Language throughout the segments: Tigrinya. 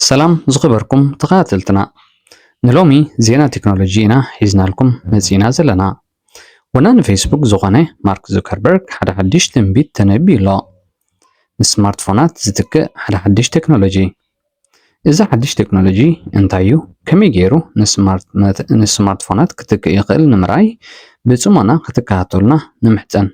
ሰላም ዝኸበርኩም ተኸታተልትና፣ ንሎሚ ዜና ቴክኖሎጂ ኢና ሒዝናልኩም መጺና ዘለና። ወናኒ ፌስቡክ ዝኾነ ማርክ ዙከርበርግ ሓደ ሓድሽ ትንቢት ተነብዩ ኣሎ። ንስማርትፎናት ዝትክእ ሓደ ሓድሽ ቴክኖሎጂ። እዚ ሓድሽ ቴክኖሎጂ እንታይ እዩ? ከመይ ገይሩ ንስማርት-፣ ንስማርትፎናት ክትክእ ይኽእል ንምርኣይ ብጽሞና ክትከታተሉና ንምሕጸን።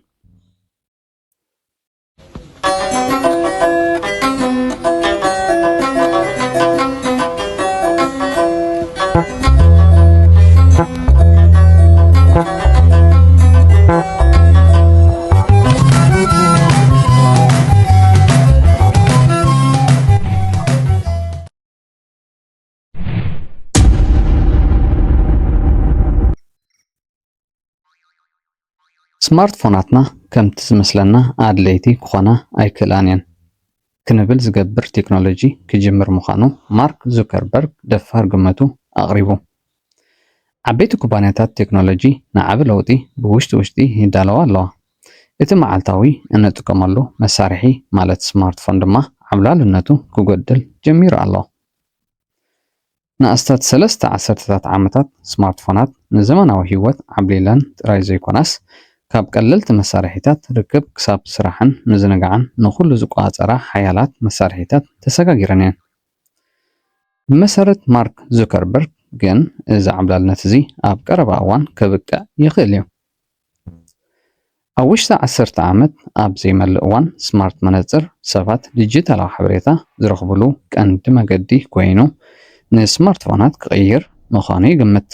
ስማርትፎናትና ከምቲ ዝመስለና ኣድለይቲ ክኾና ኣይክእላን እየን ክንብል ዝገብር ቴክኖሎጂ ክጅምር ምዃኑ ማርክ ዙከርበርግ ደፋር ግምቱ ኣቕሪቡ። ዓበይቲ ኩባንያታት ቴክኖሎጂ ንዓቢ ለውጢ ብውሽጢ ውሽጢ ይዳለዋ ኣለዋ። እቲ መዓልታዊ እንጥቀመሉ መሳርሒ ማለት ስማርትፎን ድማ ዓብላልነቱ ክጎድል ጀሚሩ ኣሎ። ንኣስታት ሰለስተ ዓሰርተታት ዓመታት ስማርትፎናት ንዘመናዊ ህይወት ዓብሊለን ጥራይ ዘይኮናስ፣ ካብ ቀለልቲ መሳርሒታት ርክብ ክሳብ ስራሕን ምዝንጋዕን ንኹሉ ዝቆጻጸራ ሓያላት መሳርሒታት ተሰጋጊረን እየን። ብመሰረት ማርክ ዙከርበርግ ግን፣ እዚ ዓብላልነት እዚ ኣብ ቀረባ እዋን ከብቅዕ ይኽእል እዩ። ኣብ ውሽጢ ዓሰርተ ዓመት ኣብ ዘይመልእ እዋን፣ ስማርት መነጽር ሰባት ዲጂታላዊ ሓበሬታ ዝረኽብሉ ቀንዲ መገዲ ኮይኑ፣ ንስማርትፎናት ክቕይር ምዃኑ ይግምት።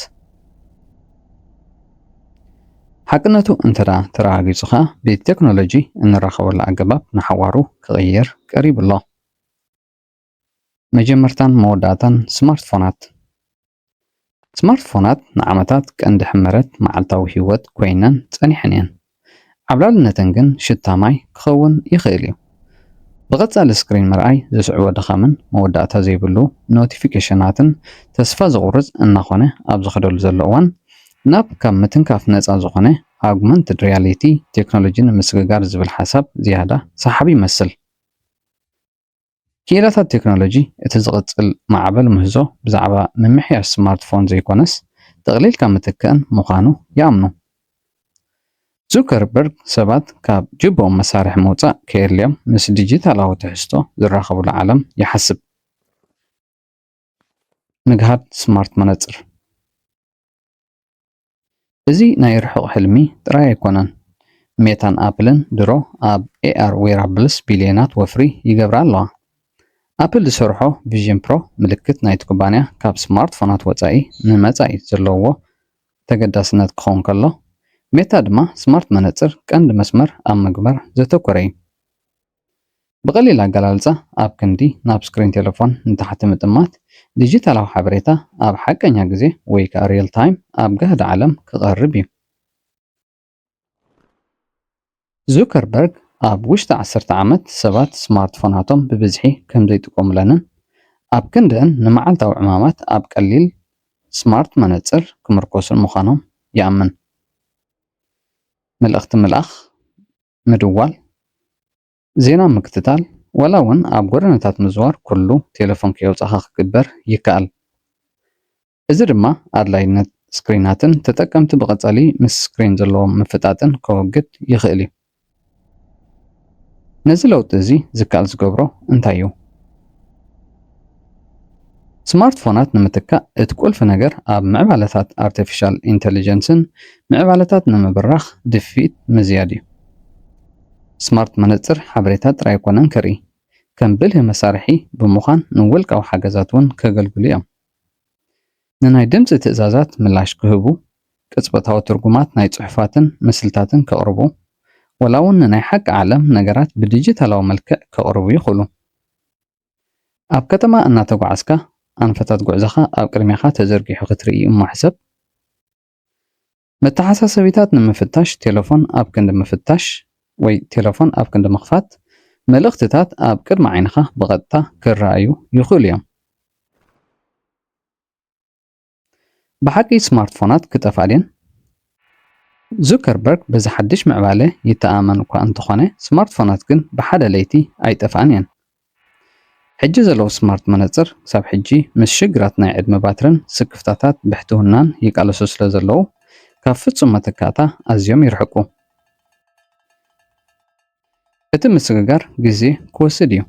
ሓቅነቱ እንተ ደኣ ተረጋጊጹ ኸኣ፣ ብቴክኖሎጂ እንራኸበሉ ኣገባብ ንሓዋሩ ክቕየር ቀሪቡ ኣሎ። መጀመርታን መወዳእታን ስማርትፎናት። ስማርትፎናት ንዓመታት ቀንዲ ሕመረት መዓልታዊ ህይወት ኮይነን ጸኒሐን እየን። ዓብላልነተን ግን ሽታ ማይ ክኸውን ይኽእል እዩ። ብቐጻሊ ስክሪን ምርኣይ ዘስዕቦ ድኻምን መወዳእታ ዘይብሉ ኖቲፊኬሽናትን ተስፋ ዘቑርጽ እናኾነ ኣብ ዝኸደሉ ዘሎ እዋን፣ ናብ ካብ ምትንካፍ ነጻ ዝኾነ ኣጉመንትድ ሪያሊቲ ቴክኖሎጂ ንምስግጋር ዝብል ሓሳብ ዝያዳ ሰሓቢ ይመስል። ክኢላታት ቴክኖሎጂ፣ እቲ ዝቕጽል ማዕበል ምህዞ ብዛዕባ ምምሕያሽ ስማርትፎን ዘይኮነስ፣ ጠቕሊልካ ምትካእን ምዃኑ ይኣምኑ። ዙከርበርግ ሰባት ካብ ጅቦኦም መሳርሒ ምውጻእ ከየድልዮም፣ ምስ ዲጂታላዊ ትሕዝቶ ዝራኸብሉ ዓለም ይሓስብ። ምግሃድ ስማርት መነጽር። እዚ ናይ ርሑቕ ሕልሚ ጥራይ ኣይኮነን። ሜታን ኣፕልን ድሮ ኣብ ኤኣር ዌራብልስ ቢልዮናት ወፍሪ ይገብራ ኣለዋ። ኣፕል ዝሰርሖ ቪዥን ፕሮ ምልክት ናይቲ ኩባንያ ካብ ስማርትፎናት ወጻኢ ንመጻኢ ዘለዎ ተገዳስነት ክኸውን ከሎ፣ ሜታ ድማ ስማርት መነጽር ቀንዲ መስመር ኣብ ምግባር ዘተኮረ እዩ። ብቐሊል ኣገላልጻ፣ ኣብ ክንዲ ናብ ስክሪን ቴሌፎን ንታሕቲ ምጥማት፣ ዲጂታላዊ ሓበሬታ ኣብ ሓቀኛ ግዜ ወይ ከኣ ሪል ታይም ኣብ ጋህዲ ዓለም ክቐርብ እዩ። ዙከርበርግ ኣብ ውሽጢ ዓሰርተ ዓመት ሰባት ስማርትፎናቶም ብብዝሒ ከም ዘይጥቀሙለንን ኣብ ክንድእን ንመዓልታዊ ዕማማት ኣብ ቀሊል ስማርት መነጽር ክምርኮሱን ምዃኖም ይኣምን። መልእኽቲ ምልኣኽ፣ ምድዋል፣ ዜና ምክትታል፣ ዋላ እውን ኣብ ጎደናታት ምዝዋር ኩሉ ቴሌፎን ከየውጻእካ ክግበር ይከኣል። እዚ ድማ ኣድላይነት ስክሪናትን ተጠቀምቲ ብቐጻሊ ምስ ስክሪን ዘለዎም ምፍጣጥን ከወግድ ይኽእል እዩ። ነዚ ለውጢ እዚ ዝከኣል ዝገብሮ እንታይ እዩ? ስማርትፎናት ንምትካእ እቲ ቁልፊ ነገር ኣብ ምዕባለታት ኣርቲፊሻል ኢንተሊጀንስን ምዕባለታት ንምብራኽ ድፍኢት ምዝያድ እዩ። ስማርት መነጽር ሓበሬታ ጥራይ ኣይኮነን ከርኢ፣ ከም ብልሂ መሳርሒ ብምዃን ንውልቃዊ ሓገዛት እውን ከገልግሉ እዮም። ንናይ ድምጺ ትእዛዛት ምላሽ ክህቡ፣ ቅጽበታዊ ትርጉማት ናይ ጽሑፋትን ምስልታትን ከቕርቡ፣ ዋላ እውን ንናይ ሓቂ ዓለም ነገራት ብዲጂታላዊ መልክዕ ከቕርቡ ይኽእሉ። ኣብ ከተማ እናተጓዓዝካ፣ ኣንፈታት ጉዕዞኻ ኣብ ቅድሜኻ ተዘርጊሑ ክትርኢ እሞ ሕሰብ። መተሓሳሰቢታት ንምፍታሽ ቴሌፎን ኣብ ክንዲ ምፍታሽ ወይ ቴሌፎን ኣብ ክንዲ ምኽፋት፣ መልእኽትታት ኣብ ቅድሚ ዓይንኻ ብቐጥታ ክረኣዩ ይኽእሉ እዮም። ብሓቂ ስማርትፎናት ክጠፍኣ ድየን? ዙከርበርግ በዚ ሓድሽ ምዕባለ ይተኣማመን እኳ እንተኾነ፣ ስማርትፎናት ግን ብሓደ ለይቲ ኣይጠፍኣን እየን። ሕጂ ዘለዉ ስማርት መነጽር ክሳብ ሕጂ ምስ ሽግራት ናይ ዕድመ ባትርን ስክፍታታት ብሕትውናን ይቃለሱ ስለ ዘለዉ፣ ካብ ፍጹም መተካእታ ኣዝዮም ይርሕቁ። እቲ ምስግጋር ግዜ ክወስድ እዩ።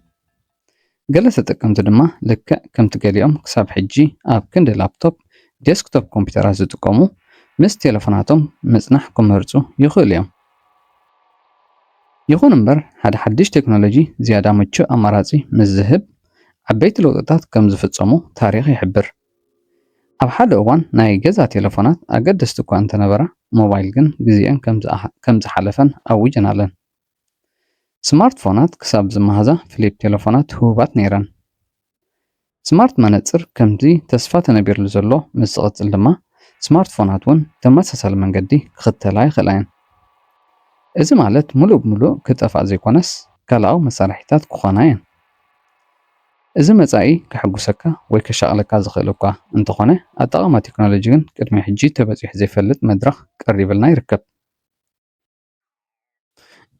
ገለ ተጠቀምቲ ድማ ልክዕ ከምቲ ገሊኦም ክሳብ ሕጂ ኣብ ክንዲ ላፕቶፕ፣ ዴስክቶፕ ኮምፒውተራት ዝጥቀሙ፣ ምስ ቴሌፎናቶም ምጽናሕ ክመርጹ ይኽእሉ እዮም። ይኹን እምበር፣ ሓደ ሓድሽ ቴክኖሎጂ ዝያዳ ምቹእ ኣማራጺ ምስ ዝህብ፣ ዓበይቲ ለውጥታት ከም ዝፍጸሙ ታሪኽ ይሕብር። ኣብ ሓደ እዋን ናይ ገዛ ቴሌፎናት ኣገደስቲ እኳ እንተነበራ፣ ሞባይል ግን ግዜአን ከም ዝኣ-፣ ከም ዝሓለፈን ኣዊጀናለን። ስማርትፎናት ክሳብ ዝመሃዛ ፍሊፕ ቴሌፎናት ህቡባት ነይረን። ስማርት መነጽር ከምዚ ተስፋ ተነቢርሉ ዘሎ ምስ ዝቕጽል ድማ፣ ስማርትፎናት እውን ተመሳሳሊ መንገዲ ክኽተላ ይኽእላ እየን። እዚ ማለት ምሉእ ብምሉእ ክጠፍኣ ዘይኮነስ፣ ካልኣዊ መሳርሒታት ክኾና እየን። እዚ መጻኢ ከሐጉሰካ ወይ ከሻቕለካ ዝኽእል እኳ እንተኾነ፣ ኣጠቓቕማ ቴክኖሎጂ ግን ቅድሚ ሕጂ ተበጺሑ ዘይፈልጥ መድረኽ ቀሪብልና ይርከብ።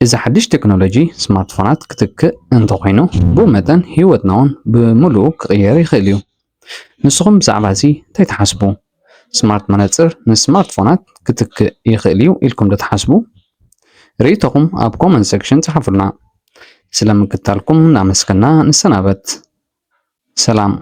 እዚ ሓድሽ ቴክኖሎጂ ስማርትፎናት ክትክእ እንተኾይኑ፣ ብኡ መጠን ህይወትና እውን ብምሉኡ ክቕየር ይኽእል እዩ። ንስኹም ብዛዕባ እዚ እንታይ ትሓስቡ? ስማርት መነጽር ንስማርትፎናት ክትክእ ይኽእል እዩ ኢልኩም ዶ ትሓስቡ? ርእይቶኹም ኣብ ኮመንት ሴክሽን ጸሓፉልና። ስለ ምክታልኩም እናመስገና ንሰናበት። ሰላም።